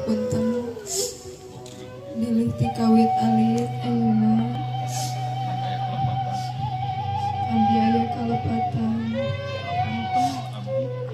Hapunten bilih ti kawit alit ayeuna abdi aya kalepatan.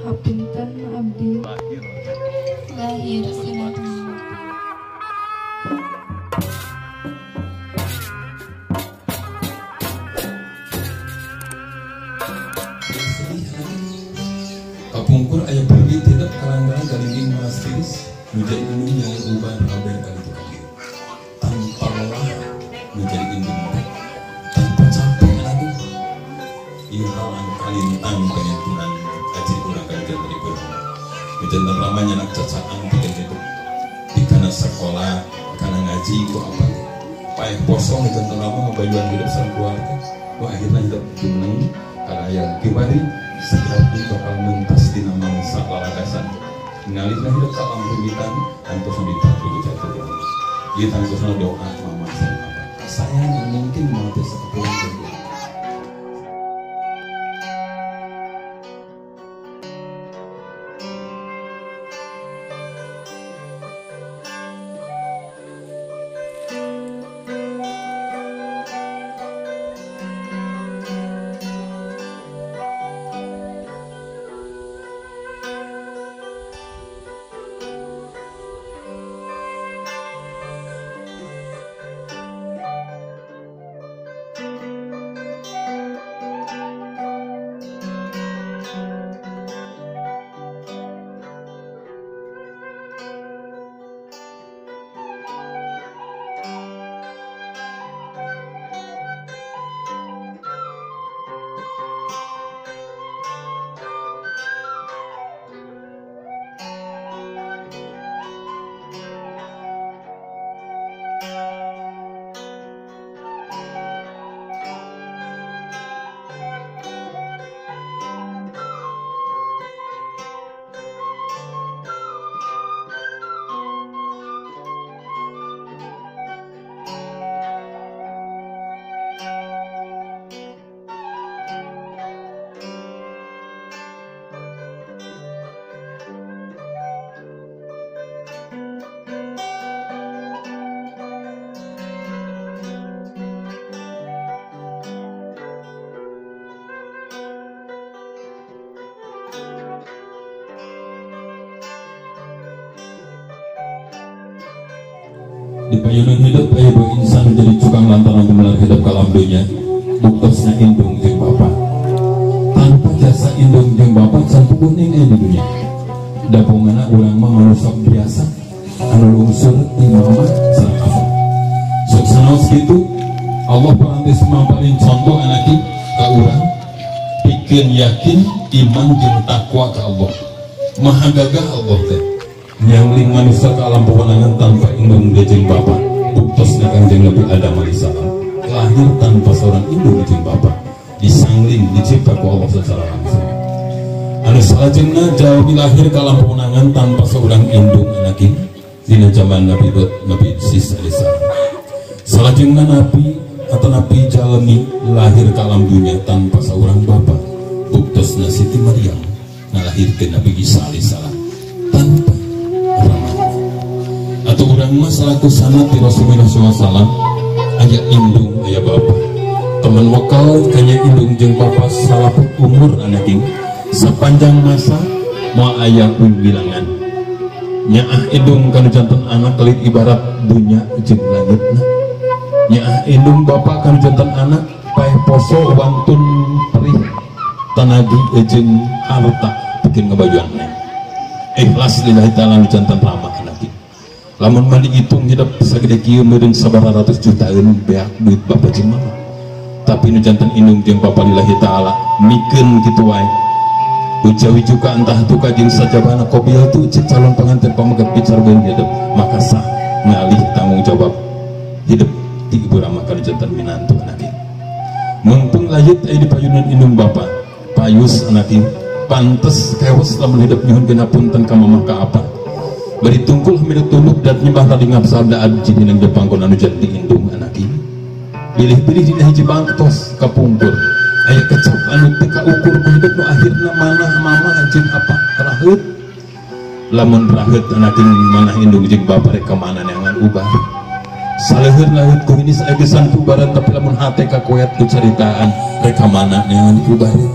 Hapunten abdi lahir sareng kapungkur aya pergi tidak kalanggaran galingging malas tiris nu jadi indung yang uban kabeh kali itu tanpa lelah nu jadi indung tanpa capek lagi ieu halang kalintang kayantunan aji urang ka janten ieu nu janten ramanya anak cacaan pikeun hidup di kana sekolah kana ngaji ku apa paeh poso nu janten rama ngabayuan hidup sareng keluarga wah akhirna hidup jumeneng kana aya kibari sekali bakal mentas dina mangsa lalagasan ngalihna hidup ka alam pembitan tantosna ditakdir jatuh ieu tantosna doa mama sareng abah kasayangan mungkin moal teh sakepulang jeung. Di payunan hidup aya dua insan menjadi cukang lantaran gumelar hidup kalam dunya buktosna indung jeung bapa. Tanpa jasa indung jeung bapa can puguning aya di dunya. Da pongana urang mah manusia biasa anu lungsur ti mama sareng abah. Sok sanaos kitu Allah parantos mamparin contoh anaki ka urang pikeun yakin iman jeung takwa ka Allah. Maha gagah Allah teh nyangling manusia ke alam pewenangan tanpa indung jeung bapa. Buktosna Kangjeng Nabi Adam alaihissalam lahir tanpa seorang indung jeung bapa, disangling dicipta ku Allah secara langsung. Anu salajengna jalmi lahir ke alam pewenangan tanpa seorang indung anaki dina zaman Nabi Lut, Nabi Sis alaihissalam. Salajengna Nabi atau Nabi jalmi lahir ke alam dunia tanpa seorang bapa. Buktosna Siti Maryam ngalahirkeun Nabi Isa alaihissalam tanpa atau urang mah selaku sanad di Rasulullah SAW aya indung aya bapa teman wakal kanya indung jeung bapa salaput umur anak ini sepanjang masa moal aya wiwilangan nyaah indung kanu janten anak kelit ibarat dunya jeung langitna nyaah indung bapa kanu janten anak paeh poso wantun perih tanagi jeung harta bikin ngabajuan ikhlas lillahi ta'ala nu janten ramah anak ini. Lamun mah dihitung hidup sagede kieu meureun sabaraha ratus jutaan beak duit bapa jeung mama. Tapi nu janten indung jeung bapa lillahi ta'ala mikeun kitu wae. Ujawi juga entah tuka jeung sajabana qobil tu cek calon pengantin pamegat bicarbeun hidup maka sah ngalih tanggung jawab hidup ti ibu rama kana janten minantu anak ieu. Mumpung layit aya di payunan indung bapa, payus anak ieu pantes kewes lamun hidup nyuhunkeun hapunten ka mamah ka apa. Beri tungkul milik tunduk dan nyembah tadi ngapsabda abdi dinang jepangkon anu jadi indung anak ini pilih-pilih dina hiji bangtos kapungkur aya kecap anu teu kaukur ku hidup nu akhirna manah mama jeung apa terakhir Lamun raheut anaking manah indung jeung bapa rek ka mana neangan ubar. Saleuheut-leuheut ku ini saegesan pubaran tapi lamun hate kakoyat ku caritaan rek ka mana neangan ubareun.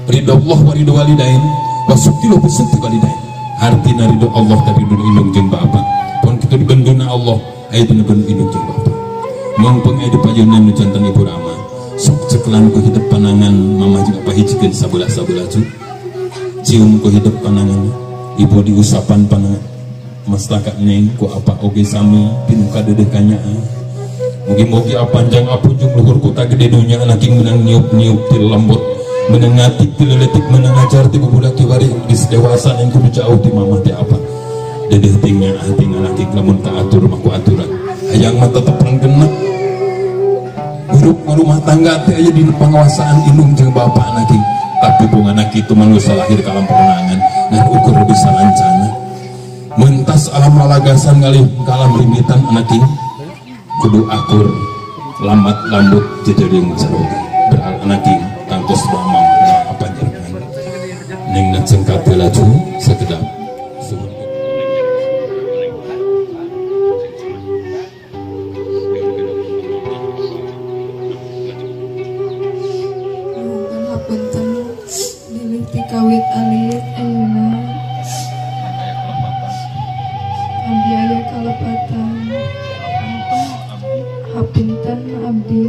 Ridho Allah wa ridho walidain wa subtilu bi walidain. Artina ridho Allah tapi ridho indung jeung bapa. Pon kitu digenduna Allah aya dina indung jeung bapa. Mongpeng aya di payunan nu janten Ibu Rama. Sok cekelan ku hidup panangan mama jeung apa hijikeun sabelah-sabelah cu. Cium ku hidup panangan ibu diusapan panangan. Maslaka neng ku apa oge sami pinu kadeudeuh kanyaah. Mugi-mugi apanjang apunjung luhur kota gede dunya anaking menang niup-niup ti lembut. Menang ngatik ti leutik menang ngajar ti bubudak kiwari geus dewasa neng kudu jauh ti mamah ti apa. Dedeh ting nyaah ting anaking lamun taatur mah ku aturan. Hayang mah tetep renggenep. Hirup rumah tangga teh aya dina panguasaan indung jeung bapa anaking. Tapi bungana kitu manusia lahir ka alam pemenangan ngan ukur bisa lancana. Mentas alam lalagasan ngalih ka alam rimbitan anaking kudu akur lambat lambut jejering saroga. Beral anaking tangtos mamang apa jenengan. Ning cengkat laju sekedap. Kawit alit ayeuna abdi aya kalepatan hapunten abdi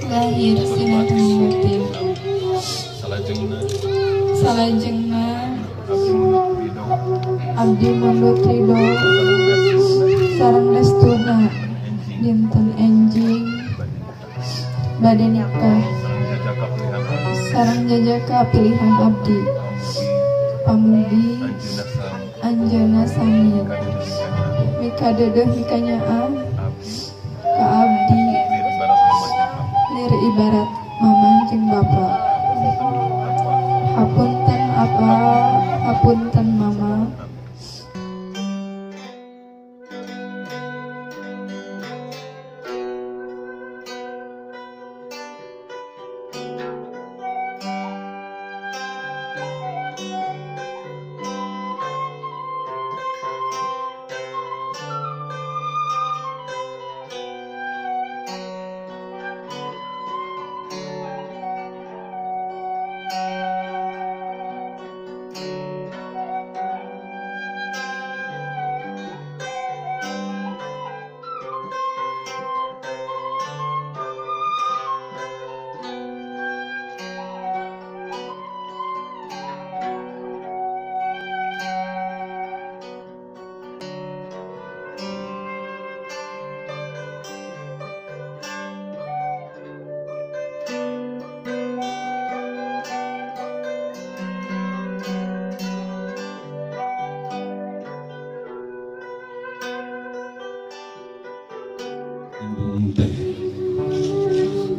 lahir sinten batin salajengna abdi mundut ridho sareng restuna dinten enjing bade nikah sareng jajaka pilihan abdi pamugi anjeunna sami mikadeudeuh mikanyaah ka abdi lir ibarat mamah jeung bapa hapunten apa hapunten mama.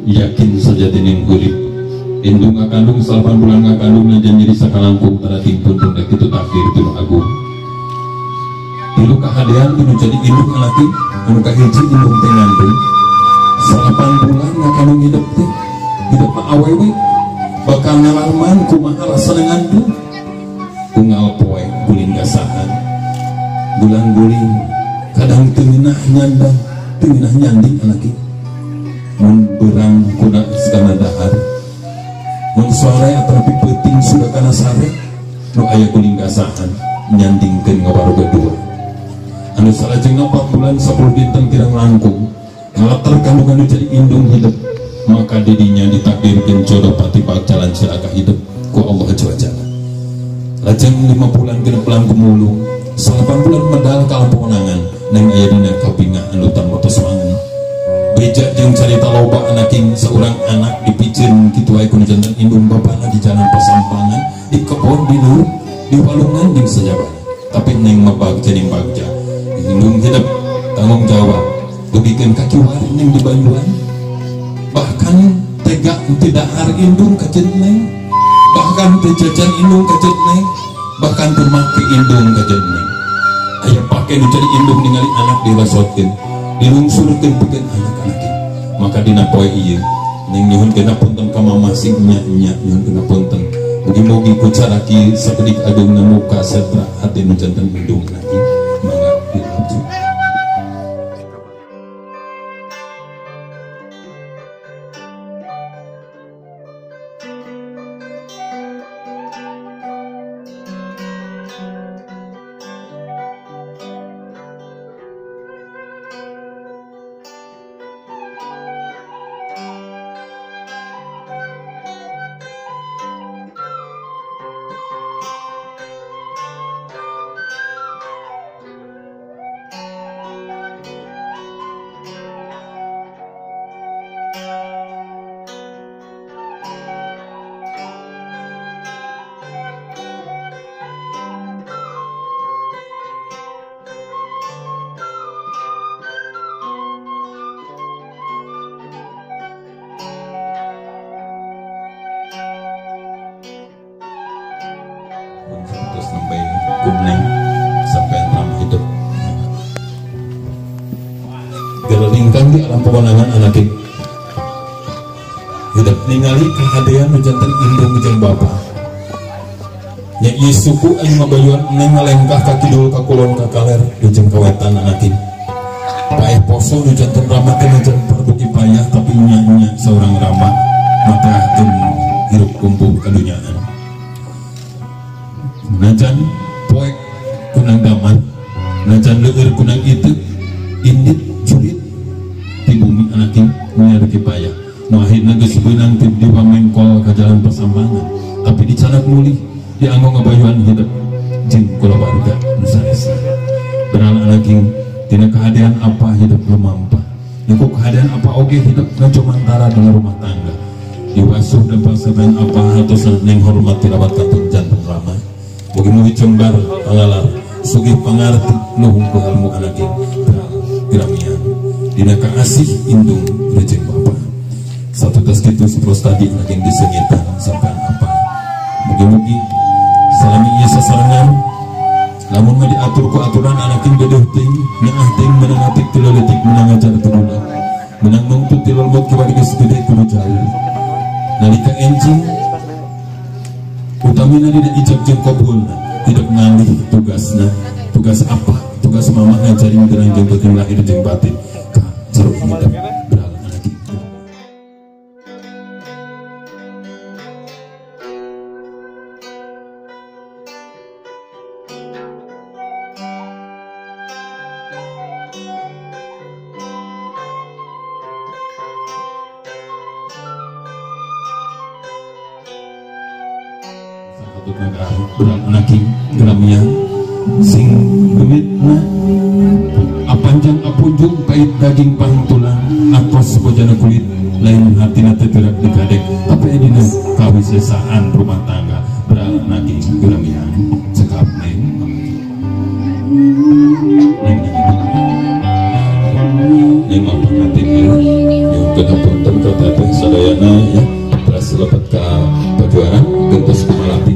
Yakin saja dening hurip indung ngakandung 8 bulan ngakandung najan nyeri sakalangkung tarating puntung dek itu takdir tinu agung tilu kahadean tinu jadi indung anaki anu kahiji indung teh ngandung 8 bulan ngakandung hidup teh hidup mah awewe bakal ngalarman kumaha rasana ngandung unggal poe guling gasahan bulan guling kadang teu ngeunah nyandang teu ngeunah nyanding anaki mun berang kuna segala dahar mun sore atau peuting sudah kana sare nu aya guling gasahan nyandingkeun ngawaruga dua anu salajengna 4 bulan 10 dinten kirang langkung ngalater kandungan nu jadi indung hidup maka didinya ditakdirkeun jodoh pati jalan cilaka hidup ku Allah azza wa jalla. Lajeng 5 bulan genep langkung mulung 8 bulan medal ka alam pemenangan neng aya dina kabingah anu tanpa tosoangan. Beja jeung carita loba anaking seorang anak dipiceun kitu wae ku janten indung bapana di jalan pasampangan di kebon di luhur di walungan jeung sajabana tapi neng mah bagja ning bagja indung hidup tanggung jawab dugikeun ka kiwari neng di Banyuwangi bahkan tega teu dahar indung ka neng bahkan teu jajan indung ka neng bahkan teu make indung ka neng aya pake nu jadi indung ningali anak dirasotkeun dilungsurkeun pikeun anak-anak maka dina poe ieu ning nyuhunkeun punten ka mama sing nya-nya nyuhunkeun punten Mugi-mugi ku caraki sakedik ageungna muka setra hati nu janten indung lagi mangga dilaju. Terus sampai kuning sampai enam hidup gerelingkang di alam pewenangan anak hidup ningali kahadean nu janten indung jeung bapa nya ieu suku anu ngabayuan neng ngalengkah ka kidul ka kulon ka kaler jeung ka wetan anak paeh poso nu janten rama teh janten perbuki payah tapi nya-nya seorang rama matrahkeun hirup kumpuh kadunyaan. Najan poek kunang damar, najan leueur kunang itu, indit jurit di bumi anak nyariki payah. Nu akhirna geus beunang ti di pamengkol ka jalan pasambangan, tapi dicanak mulih dianggo ngabayuan hidup jeung kulawarga nu sanesna. Beral anak tina kahadean apa hidup lumampah, ku kahadean apa oge hidup ngajomantara dina rumah tangga. Diwasuh dan pasaban apa hatosan neng hormat tilawat katun janten rama. Mugi-mugi jembar pangalar sugih pangarti luhung ku ilmu anak geramian dina kaasih indung rejeng bapa satu tas kitu sepros tadi anak yang disengitan sampai apa mugi-mugi salami ieu sasarengan lamun mah diatur ku aturan anak yang dedeuh teuing nyaah teuing menang atik ti leutik menang ngajar teu budak menang nungtut ti lembut kiwari geus gede kudu jauh nalika enjing utamina dina ijab jeung qabulna tidak ngalih tugasna tugas apa tugas mama ngajarin terang jeung penting lahir jeung batin ka jero hidup beral anak itu. Beral anak geramnya sing gemitna apanjang apunjung pait daging pahing tulang akos bojana kulit lain hatina teu terak digadek tapi dina kawisesaan rumah tangga beral anak geramnya cekap neng neng neng apa ngatin ya nyungkeun hapunten ka teteh sadayana ya teras lepet ka pajuaran gentos kumalati.